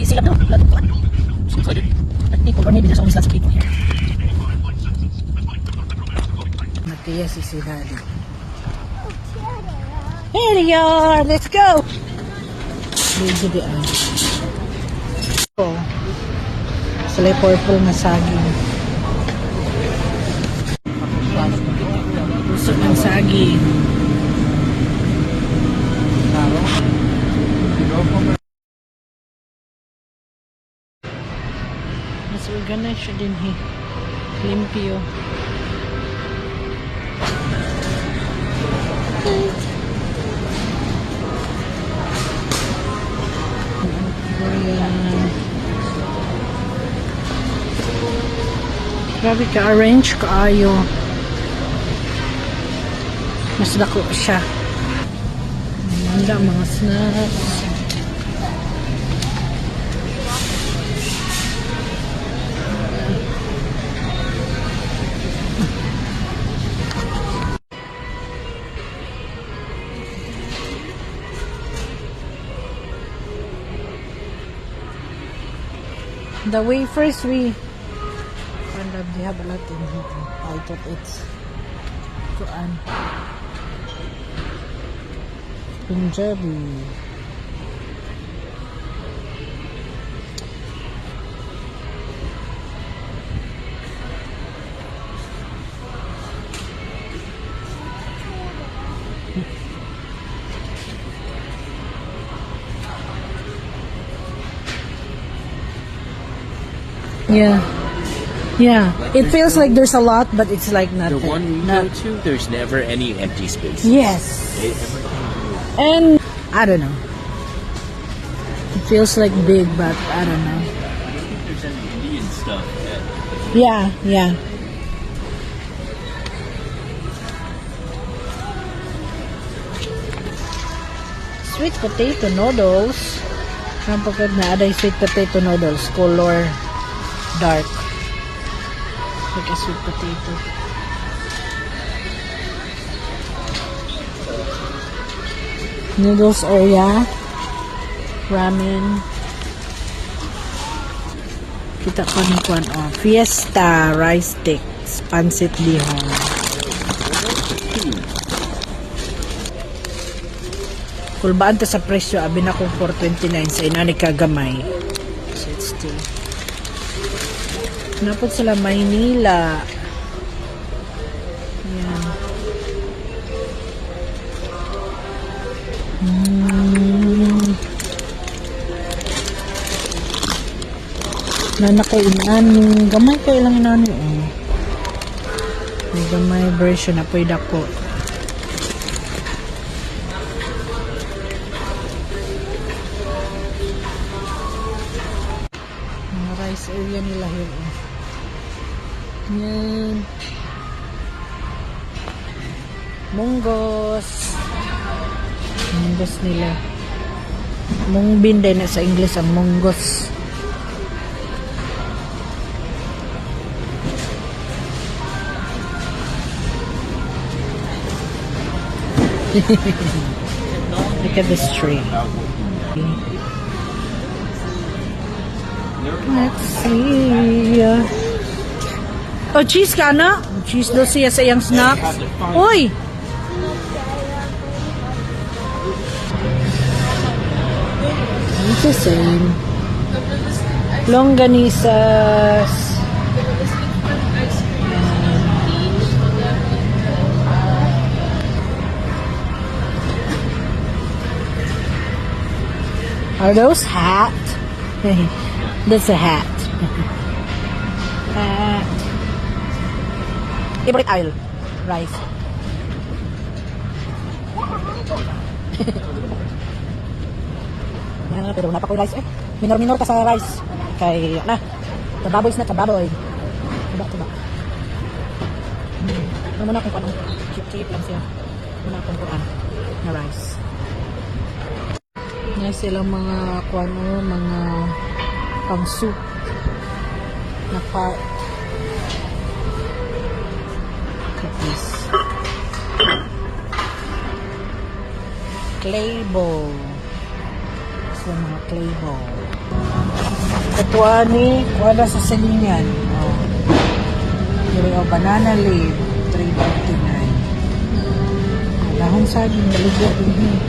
Busy lang, no? Lot of Seems like it. people, or maybe there's always lots of people here. Matias is si Daddy. Here we are! Let's go! Medyo di ay. Oh. Sila yung purple na saging. Puso ng saging. Mas organized siya din eh. Limpyo. Ayan. Grabe ka-arrange kaayo. Mas dako siya. Manda mga snacks. The wafers we and they have a lot in here. I thought it's kuan Punjabi. Yeah. Yeah. It feels like there's a lot, but it's like The nothing. one we Not- go to, there's never any empty spaces. Yes. Everything And I don't know. It feels like big, but I don't know. I don't think there's any Indian stuff at Yeah. Sweet potato noodles. Ang pagkat na aday sweet potato noodles. Color dark. Like a sweet potato. Noodles area. Ramen. Kita ko ni Kwan, oh. Fiesta rice sticks, pancit bihon. Kulbaan ta sa presyo, abi na kong 429 sa inani kagamay. So it's still. Napod sila Maynila. Yan. Nana ko inani. Gamay kayo lang inani. Oh. May gamay version na pwede ako. Mga rice area nila here. Oh. Yan. Munggos. Munggos nila. Mungbin din na sa English ang munggos. Look at this tree. Let's see. Oh, cheese ka na? Cheese daw siya sa iyang snacks. Uy! It's the same. Longganisas. Are those hat? That's a hat. Hat. Favorite aisle. Rice. Ah, pero wala pa ko rice eh. Minor-minor ka sa rice. Kay, na, tababoy na tababoy. Taba, taba. Ano muna kung ano. Cheap-cheap lang siya. Muna kung kuan na rice. Na silang mga kuano, mga pang soup na part. Look at this. Clay bowl. Yung mga clay bowl. Katuan ni, kuha na sa silingan. Oh. Diri oh, banana leaf, 3.59. Dahon saging, maligya din eh.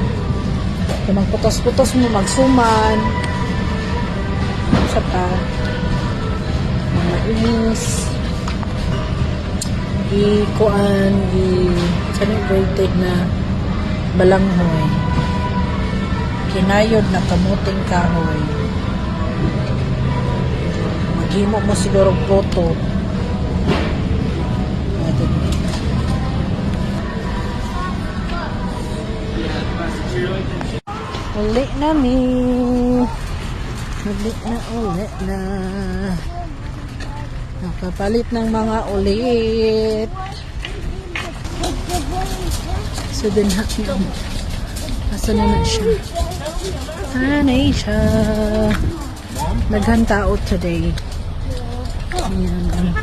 Kung magputos-putos mo, magsuman. Sa pa. Mga mais. I-kuan, i kanang grated na balanghoy. Kinayod na kamuting kahoy. Maghimo mo siguro puto. Pwede din. Uli na mi. Uli na, uli na. Nakapalit ng mga ulit. So din ha. Asa na na siya? Hanay siya. Daghan tao today. Ayan.